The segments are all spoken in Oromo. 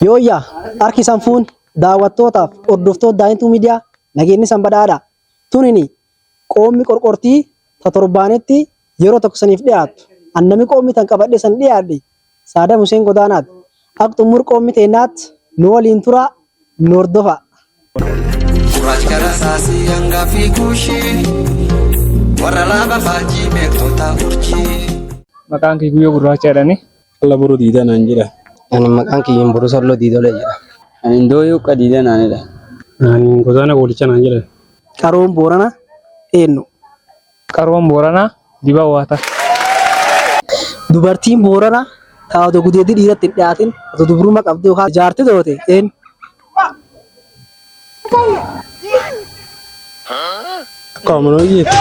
Yooyyaa harki isan fuun daawwattootaaf hordoftoota Daa'imtuu Miidiyaa nageenyi isan badhaadha. Tunini qoommi qorqortii ta torbaanetti yeroo tokko saniif dhiyaattu. Annami qoommi tan qabadhe san dhiyaadhe Saadam Huseen Godaanaati. Akka xumur qoommi teennaatti nu waliin turaa nu hordofaa. Gurraachi gara saasii hangaa fi kuushii warra laaba faajii beektota urjii. Maqaan kee Guyyoo Gurraacha jedhani. Alla boruu diidaa naan jedha. Ani maqaan kiyya Boruu Salloo Diidolee jedha. Ani Ndooyuu Qadiida naan jedha. Ani Godaana Goolicha naan jedha. Qaroon Boorana eenyu? Qaroon Booranaa Dibaa Waata. Dubartiin Booranaa ta odoo gudeeddii dhiiratti hin dhiyaatin otoo dubrummaa qabdu yookaan jaarti doote eenyu? Akka amanoo jeeti.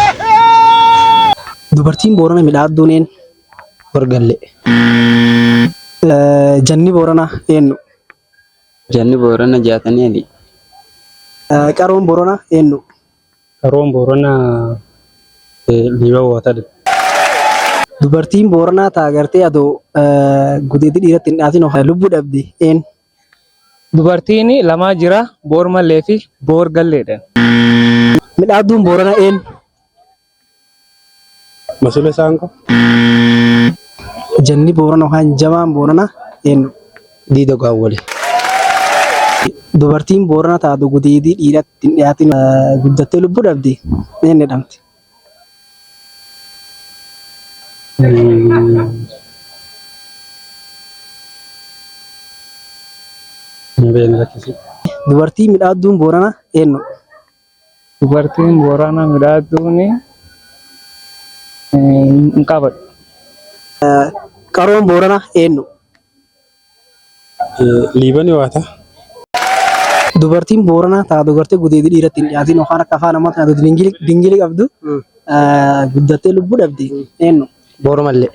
Dubartiin Boorana midhaadduun eenyu? Wargallee. Janni Booranaa eenyu? Janni Boorana Jaatanii Ali. Qaroon Booranaa eenyu? Qaroon Booranaa Liibaa Waatadha. Dubartiin Booranaa ta agartee adoo gudeeddii dhiiratti hin dhiyaatin lubbuu dhabde eenyu? Dubartiin lamaa jira Boormallee fi Boorgalleedha. Midhaadduun Booranaa eenyu? Masulee Saanqoo. Janni Booranaa yookaan jabaan Booranaa eenyu? Diida Gaawwale. Dubartiin Booranaa ta adoo gudeeddii dhiiratti hin dhiyaatin guddattee lubbuu dhabde eenyu jedhamti? Hin beekne lakkisi. Dubartii midhaadduun Booranaa eenyu? Dubartiin Booranaa midhaadduun hin qabadhu. Qaroon Booranaa eenyu? Liibani Waata. Dubartiin Booranaa ta adoo gartee gudeeddii dhiiratti hin dhiyaatin yookaan akka afaan amaatiin adoo dingili qabdu guddattee lubbuu dhabde eenyu? Boormallee.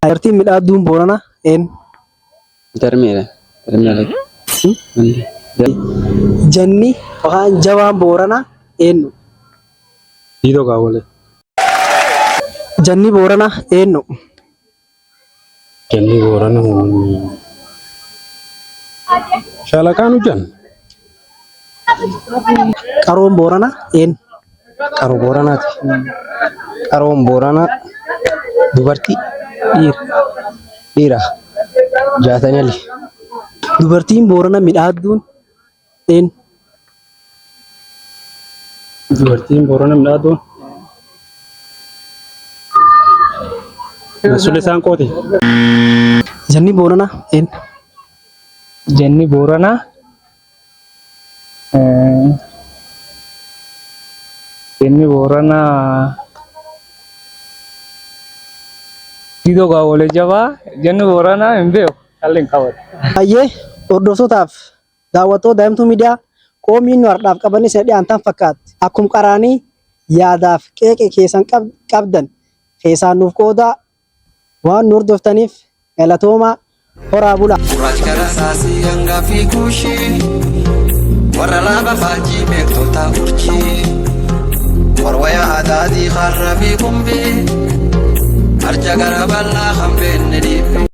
Dubartiin midhaadduun Booranaa eenyu? Darmeedha. Darmeedha. Janni yookaan jabaan Booranaa eenyu? Diidoo Gaawwalee. Janni Booranaa eenyu? Janni Booranaa Shaalaqaan hojjan. Qaroon Booranaa eenyu? Qaroo Booranaati. Qaroon Booranaa dubartii Dhiira. dhiira. Jaatanii Ali. Dubartiin Booranaa midhaadduun eenyu? Dubartiin Booranaa midhaadduun. Masulee Saanqooti. Janni Booranaa eenyu? Janni Booranaa Janni Booranaa Diidoo Gaawwalee jabaa Janni Booranaa hin beeku dhalli hin qabatu. Hayyee hordoftootaaf daawwattoota Daa'imtuu Miidiyaa qoomii nu har'aaf qabanne isin dhiyaatan fakkaatti. Akkuma qaraanii yaadaaf qeeqee keessan qabdan keessaan nuuf qoodaa waan nu hordoftaniif galatoomaa horaa bulaa. Gurraachi gara saasii hangaa fi kuushii warra laaba faajii beektota urjii. Warwaya aadaatii harra fi qumbii arja gara bal'aa kan beekne dhiibbii.